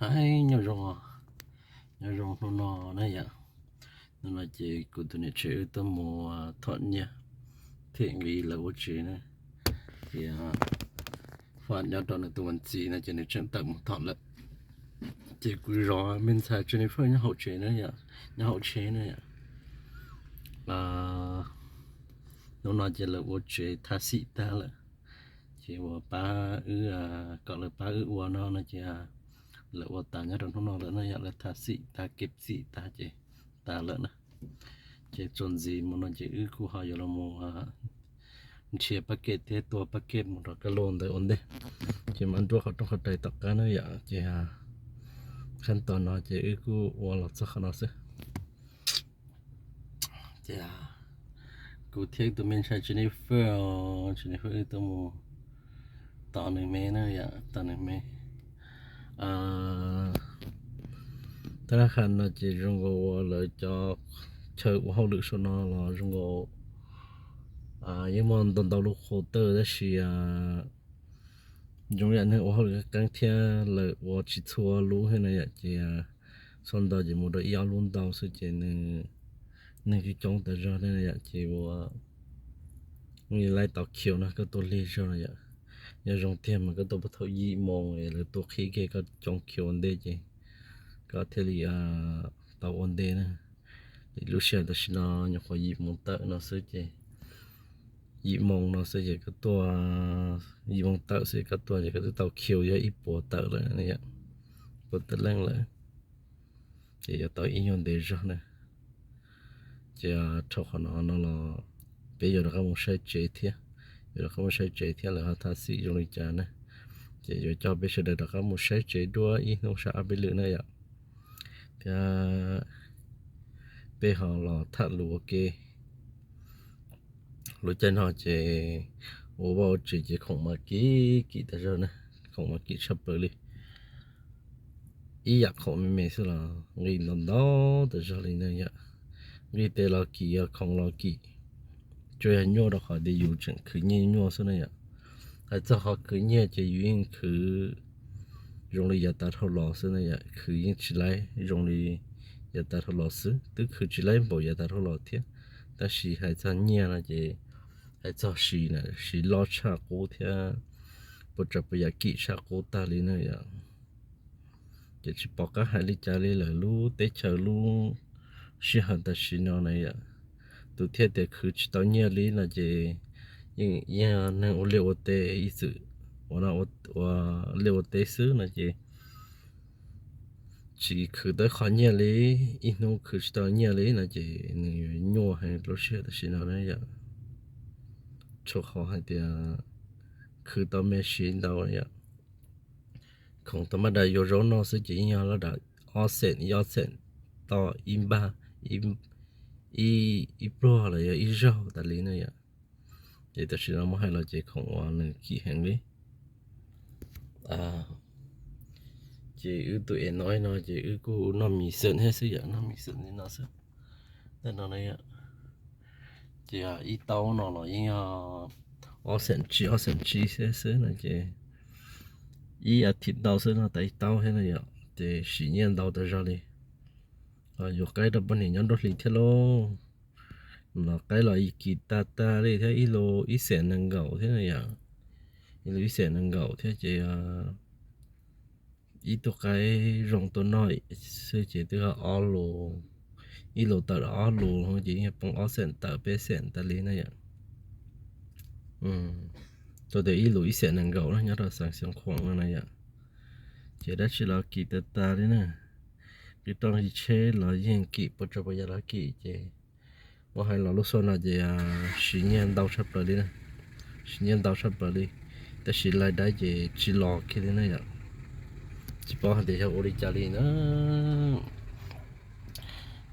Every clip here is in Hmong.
Aib, nyob zoo, nyob zoo hnub no na yom. Hnub no ces kuv tus niam tsev wb tuaj mus thom nyiaj, them nqi lawv ua tsev na. Ces Faj nyob rau nws tus ua ntxiv no ces nws tseem tawm mus thom lawm. Ces kuv zov me ntxhais Jennifer nyob hauv tsev na yom, nyob hauv tsheb na yom. Hnub no ces lawv ua tsev tha xim tag lawm. Ces uas pab wb, kom lawv pab wb ua no no ces lawv ua tas nyob rau hnub no lawm na yom, lawv tha xim tag, kev xim tag ces tas lawm na. Ces txuas ntxiv mus no ces wb kuj ho yuav los mus nrhiav pab kem thiab tua pab kem mus rau kaj lug ntawd ua ntej. Ces mam nruab qhov rooj qhov rais tom qab na yom, ces qhab tos no ces wb kuj ua los txog qhov no xwb. Ces kuv thiab tus me ntxhais Jennifer, Jennifer wb tuaj mus tos nws me na yom, tos nws me. Thab laj has no ces zoo nkaus uas lawv cov chaw ua hauj lwm saum no los zoo nkaus yeej muaj ntau ntau lub qhus tawj tab sis zoo yam neeg ua hauj lwm qeeb thiab lawv ua tsis txhua lub thiab na yom, ces txhua ntau ces mus rau ib ob lub ntau xwb ces neeg coob coob tas zog thiab na yom, ces ua laib tau khiu no koj tua lig zog na yom. Nyob zoo tiag mas koj tua puag thaum yim moos es lawv tua qhib kiag koj coob khiu ua ntej ces koj thiaj li tau ua ntej na. Lub sij hawm tam sim no nyuam qhuav yim moos tawm no xwb ces, yim moos no xwb ces koj tua, yim moos tawm xwb koj tua ces koj twb tau khiu yog ib puas tawm lawm, puas tawm leej lawm. Ces yuav tau ib nyuag ntev zog na. Ces dhau qhov no no los peb yuav rov qab mus saib tsev thiab, yuav rov qab mus saib tsev thiab lawv ho thaj xim zoo li cas na. Ces yuav coj peb sawv daws rov qab mus saib tsev dua ib hnub sab ab peb lwm na yom. Thiab peb ho los tham lus ua ke. Lub caij no ces ua vaj ua tsev ces khoom mas kim kim tas zog na, khoom mas kim tshaj plaws li. Ib yam khoom me me xwb los nqi ntau ntau tas zog li na yom. Nqi tes los kim, yog khoom los kim, tsuas yog nyuaj rau qhov tias yus tseem khwv nyiaj nyuaj xwb na yom. Hais txog qhov khwv nyiaj ces yus yeej khwv zoo li yav tas dhau los xwb na yom, khwv yeej tsis laib zoo li yav tas dhau los xwb, twb khwv tsis laib npaum yav tas dhau los thiab. Tab sis hais txog nyiaj no ces hais txog siv na, siv loj tshaj qub thiab puas tsav puas yam kim tshaj qub tag li na yom. Ces tsis pom qab hais li cas li lawm, lub teb chaws lub sij hawm tam sim no na yom, tus thiaj tias khwv tsis tau nyiaj li no ces yeej yog neeg ua liaj ua teb ib txwm, ua liaj ua teb xwb no ces tsis khwv tau qhov nyiaj li, ib hnub khwv tsis tau nyiaj li no ces nws nyuaj heev lub sij hawm tam sim no na yom. Rau qhov hais tias khwv tau me siv ntau yom. Khoom tau maj dam yuav zaub noj xwb ces yeej yog laj dam ob xeem ib ob xeem toj ib npag, ib pluag los yog ib zaug tas li na yom. Ces tam sim no muab hais los ces khoom uas nws kim heev li. Ces wb tus es no no ces wb kuj noj mis xeem thiab xwb yom, noj mis xeem li no xwb. Tej no ces ib taub no los yeej yog ob xeem tsib, ob xeem tsib xwb xwb no ces ib as thiv ntau xwb no tas ib taub thiab no yom, ces siv nyiaj ntau tas zog li. Yuav qaib rau poj niam nyob nruab hlis thiab lauj. Los qaib los kis tag tag li thiab, ib lus ib xeem nees nkaum thiab no yom. Ib lus ib xeem nees nkaum thiab ces ib tug qaib zoo tua noj xwb ces twb ob lus, ib lus tawm ob lus ces yeej poob ob xeem tawm peb xeem tas li na yom. Tua tias ib lus ib xeem nees nkaum na nyob rau xeev Xeev Khuam no na yom. Ces dab tsi los kim tas tas li na. Qhov rooj tsheb los yeej kim, puas tsav puas yam los kim ces muab hais los lub xyoo no ces siv nyiaj ntau tshaj plaws li na. Siv nyiaj ntau tshaj plaws li, tab sis lais dab ces tsis los kiag li na yom. Tsis paub hais tias yog ua li cas li na.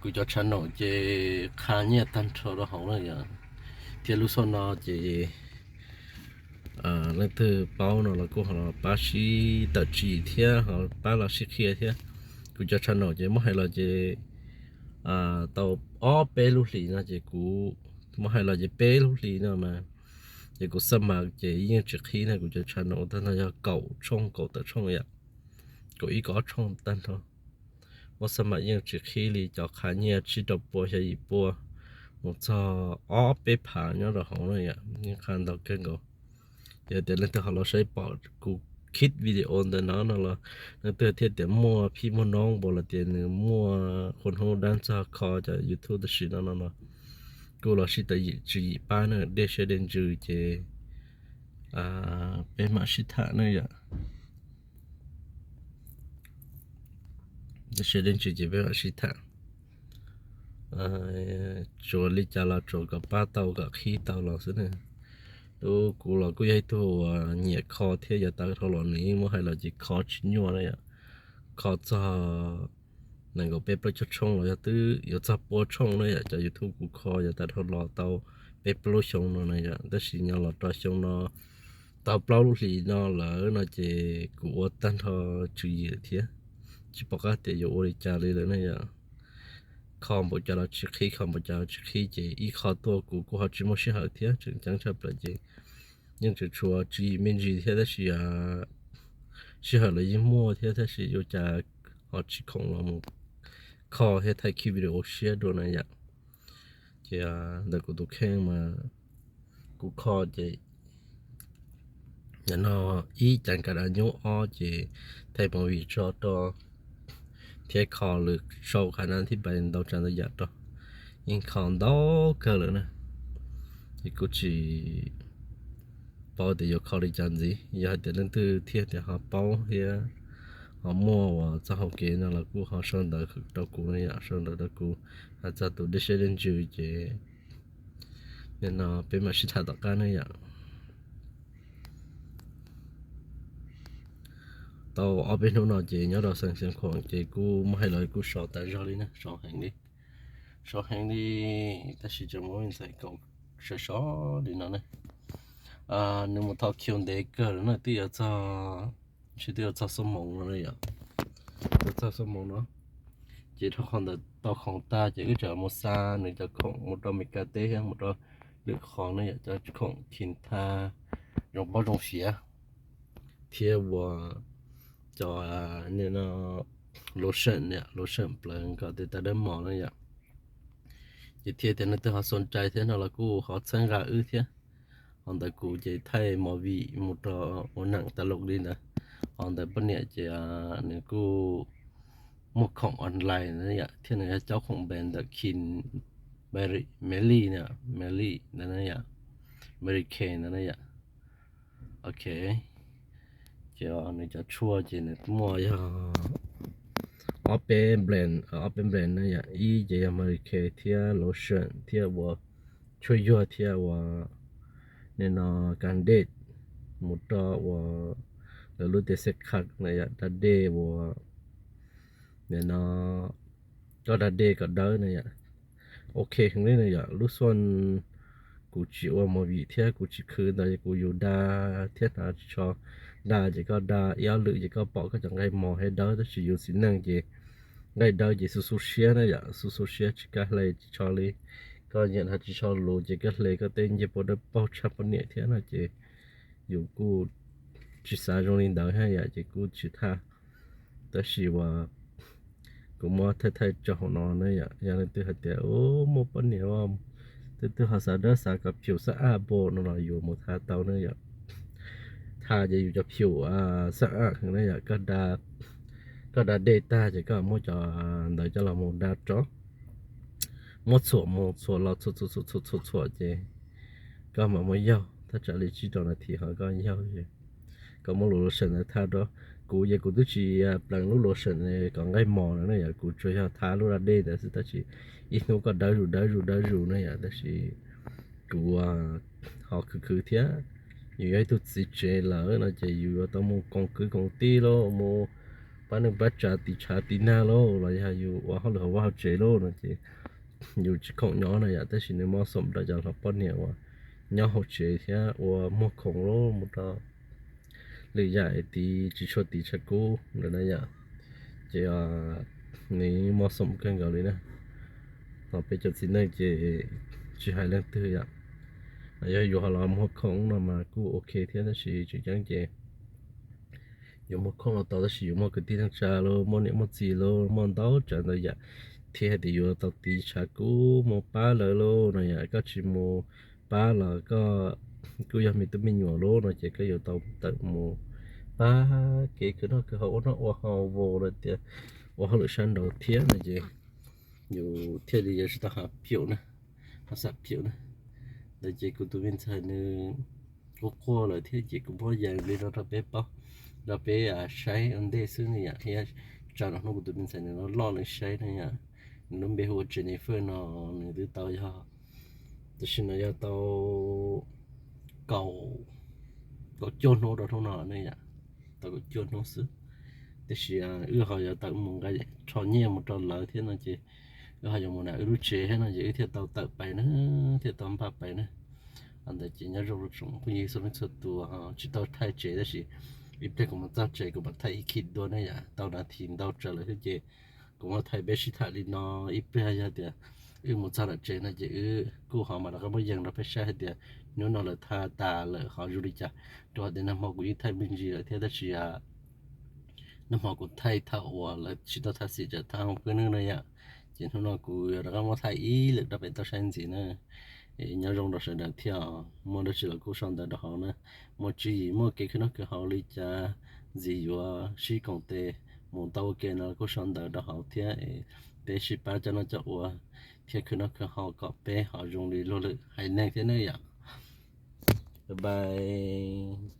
Kuv cov channel ces qha nyiaj tag nrho rau hauv na yom, thiab lub xyoo no ces leej twg paub no los kuj ho los pab sib tawm tswv yim thiab ho pab los sib qhia thiab. Kuv cov channel ces muab hais los ces tau ob peb lub hlis no ces kuv, muab hais los ces peb lub hlis no mas ces kuv xab mas ces yeej tsis qhib na, kuv cov channel tag nrho yog kaum tshooj kaum tawm tshooj yom. kaum ib kaum ob tshooj tag nrho. Muab xab mam yeej tsis qhib li, cov qhav nyiaj tsib rau pua xya yim pua mus txog ob peb phav nyob rau hauv na yom, yeej qhav ntau kawg nkaus. Yog tias leej twg ho los saib pom kuv khib video ntawm no no los leej twg thiaj tias muaj phib muaj noob npaum los tias nws muaj qhua hnub dab txog kho cov YouTube tam sim no no los kuj los sib tau yim tswv yim pab na, dej siab dej ntsws ces peb mam sib tham na yom. Dej siab dej ntsws ces peb mam sib tham. Tsuas li cas los tsuas kom pab tau kom qhib tau los xwb na. Lub kuv los kuj yog ib tug uas nyiam kho thiab, yav tas dhau los nws yeej muab hais los ces kho tsis nyuaj na yom. Kho txog nees nkaum peb plaub caug tshooj los yog twb yuav txog pua tshooj na yom. Cov YouTube kuv kho yav tas dhau los tau peb plaub xyoo no na yom, tab sis nyob los rau xyoo no tau plaub lub hlis no lawm no ces kuv ua tag nrho tswv yim lawm thiab. Tsis pom qab tias yuav ua li cas li lawm na yom. Kho npaum cas los tsis qhib, kho npaum cas los tsis qhib ces ib qho tuaj kuv kuj ho tsis muaj sij hawm thiab, tseem ceeb tshaj plaws ces yeej tseem tshuav tswv yim me ntsis thiab tab sis sij hawm los yeej muaj thiab tab sis yuav cas ho tsis khoom los mus kho thiab thaij khib video siab dua na yom. Ces ntawm kuv tus kheej mas kuv kho ces no ib cas kav dav nyub, ob ces thaij movie tso rau thiab kho lwm sau qhov na thib pais ntau tsav ntau yam rau, yeej kho ntau kawg lawm na. Ces kuj tsis paub tias yuav kho li cas ntxiv. Yog hais tias leej twg thiaj tias ho paub thiab ho muaj uas txoj hau kev no los kuj ho sau ntawv rau kuv na yom, sau ntawv rau kuv hais txog tus dej siab dej ntsws ces nim no peb mam sib tham tom qab na yom. Tau ob peb hnub no ces nyob rau xeev Xeev Khuam ces kuj muaj hais los kuj sov tas zog li na, sov heev li, sov heev li, tab sis tseem muaj ntxhais koom sov sov li no na. Nws mus thov khiu ntev kawg lawm na, twb yuav txog, ntshe twb yuav txog xuab moos no na yom, twb txog xuab moos no. Ces dhau qhov ntawd tau khoom tag ces wb tseem mus xa nws cov khoom mus rau Mes Kas teb thiab mus rau lwm qhov na yom, cov khoom khin thaj zoo paub zoo siav thiab uas cov nim no lotion, lotion plawv kom tes taw dawb mos na yom. Ces thiaj tias leej twg ho xo nrai thiab no los kuj ho txhawb nqa wb thiab. Ho ntawd kuv ces thaij movie mus rau ua neem tas loo li ntawd. Ho ntawd poj niam ces nws kuj muag khoom online na yom, thiab nws yog caub khoom brand ntawm Kin, Mary, Mary na, Mary ntawd na yom, Mary Kay ntawd na yom. Ok, ces nws cov tshuaj ces nws muaj yog ob peb brand, ob peb brand na yom, ib ces yog Mary Kay thiab lotion thiab ua tshuaj yuag thiab ua nim no kas dej mus rau ua lawv lub tias xej qha na yom, da dej ua nim no koj da dej kom dawb na yom. Ok heev li na yom, lub xuaj kuv tsis ua movie thiab kuv tsis khwv ntawd kuv yus da thiab hnav tsis tso, da ces koj da ib ob lwm ces koj pom koj cov nqaij mos thiab dawb, tab sis yus txiv neej ces nqaij dawb ces xu xu siab na yom, xu xu siab tsis kam hle tsis tso li. Koj nyiam hnav tsis tso lus ces koj hle koj tej ncej puab dawb paug tshaj poj niam thiab no ces yus kuj tsis xav zoo li ntawd thiab yom, ces kuj tsis thaj. Tab sis uas kuv muab thaij thaij tso hauv no na yom, yog leej twg hais tias muaj poj niam twb twb ho xav dawb xav kom phim xab ab npaum no los yus mus thaj tau na yom. Thaj ces yus cov phim xab ab heev na yom, koj da dej tag ces koj muab cov ntawd coj los mus da rov, muab txhuam mus txhuam los txhuam txhuam txhuam txhuam txhuam ces koj mam muab yaug, thaj tsam li tsib rau nas this ho koj yaug, koj muab lub lotion ntawd thaj rau. Kuv ces kuv twb tsis pleev lub lotion kom nqaij mos na yom, kuv tsuas yog thaj lub da dej ntawd xwb, tab sis ib hnub koj dawb zus dawb zus dawb zus na yom, tab sis kuv ho khwv khwv thiab. Yus yog ib tug txiv tsev lawm no ces yus yuav tau mus koom kwv koom tij lauj, mus pab neej pab tsav tiv tshav tiv nag lauj, los yog yus ua hauj lwm hauv vaj hauv tsev lauj no ces yus tsis khoom nyob na yom, tab sis nws mob xoom rau cov hluas poj niam uas nyob hauv tsev thiab ua muag khoom lauj mus rau lwm yam tiv tsis tshua tiv tshav kub ntawd na yom. Ces nws mob xoom kawg nkaus li na. Ho peb cov txiv neej ces tsis hais leej twg yom, yog yus ho los muag khoom no mas kuj ok thiab, tab sis tseem ceeb ces yuav muaj khoom los tau, tab sis yuav muaj kwv tij neej tsa los, muaj niam muaj txiv los, muaj ntau tsav ntau yam, thiab hais tias yuav tau tiv tshav kub mus pab lawv los no yom. Koj tsis mus pab los koj kuj yog me tub me nyuam los no ces koj yuav tau tawm mus pab kev khwv noj khwv haus, ua noj ua haus, vos lawm tias ua hauj lwm sab nraud thiab no ces yus thiaj li yuav tsis tau ha pium na, ha xam pium na. Ntawd ces kuv tus me ntxhais nws quaj quaj lawm thiab ces kuv muab yees li no rau peb paub, rau peb saib ua ntej xwb ne yom. Thiab tsam no hnub kuv tus me ntxhais nws loj loj li saib ne yom, nws lub npe hu ua Jennifer no, nws twb tau yog, tam sim no yog tau kaum, kaum cuaj hnub rau hnub no ne yom, tau kaum cuaj hnub xwb. Tiam sis wb ho yuav tawm mus nqa rho nyiaj mus rau lawv thiab no ces wb ho yuav mus nram wb lub tsev thiab no ces wb thiaj tau tawm pais na, thiaj tau npaj pais na. Ntawd ces nyob zoo rau tsoom phooj ywg txhua leej txhua tus, tsis tau thaij tsev tab sis ib pliag kuv mus txog tsev kuv mam thaij ib khib dua ne yom, tau nas this ntau tsawg lawm thiab ces kuv mam thaij peb sib tham li no. Ib pliag yog tias wb mus txog nram tsev no ces wb kuj ho mam rov qab muab yees rau peb saib hais tias hnub no lawv thaij tas lawm ho zoo li cas, rau qhov tias nag hmo kuv yeej thaij me ntsis lawm thiab tab sis nag hmo kuv thaij thaum uas lawv tsis tau thaij xim tsam thaij hauv kwj neeb no yom, ces hnub no kuv yuav rov qab muab thaij ib lwm rau peb tau saib ntxiv na. Nyob zoo rau sawv daws thiab, muaj dab tsi los kuj sau ntawv rau hauv na, muaj tswv yim muaj kev khwv noj khwv haus li cas ntxiv yuav sib koom tes mus tau ua ke no kuj sau ntawv rau hauv thiab, peb sib pab coj noj coj ua thiab khwv noj khwv haus kom peb ho zoo li luag lwm haiv neeg thiab ne yom. Bye bye.